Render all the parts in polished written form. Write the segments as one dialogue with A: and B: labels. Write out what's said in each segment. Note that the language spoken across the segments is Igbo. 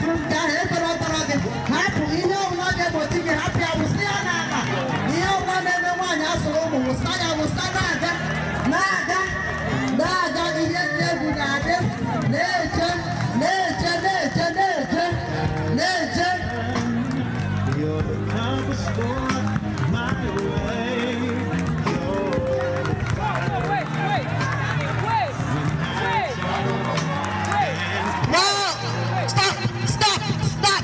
A: Hapụ nke ahụ, ekwere ọtọrọ gị. Hapụ ihe ọbụla ga-egbochi gị, hapụ ya, wụsị ya n'ala. Ihe ọbụla na-eme nwaanyị asụrụ ụmụ, wụsa ya, wụsa, na-aga, na-aga, na-aga. Ihe ndị egwu na-adị, na-eche, na-eche, na-eche, na-eche, na-eche.
B: You're the compass for my way. You're the
C: Wait, wait, wait, wait, wait.
A: Wow! Stop! Stop! Stop!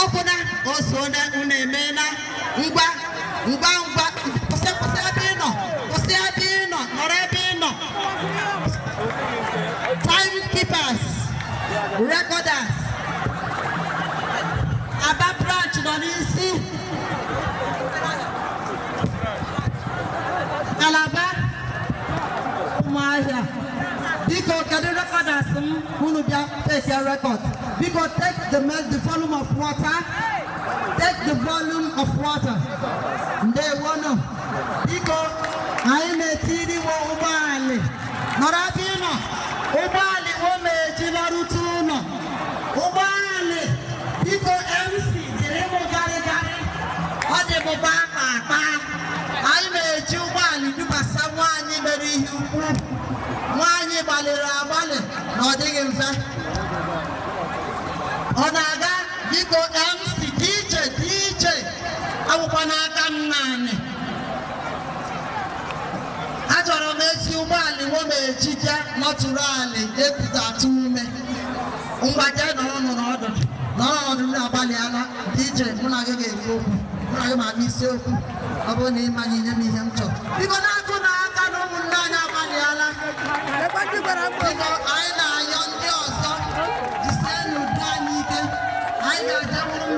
A: Ọkwụna osona unu emeela. Ngwa ngwa ngwa, kwụsị, kwụsị ebe ị nọ, kwụsị ebe ị nọ, nọrọ ebe ị nọ. Time keepers, recorders, Aba branch nọ n'isi, Calabar, Ụmụahịa. Biko, kedu recorders m? Unu bịa take your record. Biko, take the volume of water, take the volume of water. Ndewonu. Biko, anyị na-etiriwo ụgbọala. Nọrọ ebe ị nọ. Ụgbọala wo ma eji lọrute ụlọ. Ụgbọala, biko, MC, dịrị mụ garịgarị. Ọ dị m bụ akpa akpa. Anyị na-eji ụgbọala dubasa nwaanyị mere ihe ukwu. Nwaanyị gbalịrị agbalị na ọ dịghị mfe. Ọ na-aga. Biko, MC, dị iche, dị iche, awụkwa n'aka m naanị. Achọrọ m ezi ụgbọala wo m ejije nọtụrụ alị ebido atụ ume. Ngwa, jee nọrọ n'ọdụ, nọrọ n'ọdụ. M na-agbalịala. Dị iche, mụ na gị ga-ekwu okwu, mụ na gị ma isi okwu. Ọ bụrụ na ịmanye nye m ihe m chọrọ, biko, na-akụ n'aka na ụmụnne anyị agbalịala. Biko, anyị na-ayọ ndị ọzọ, jisie n'udo anyị ike. Anyị ga-ajenwuru.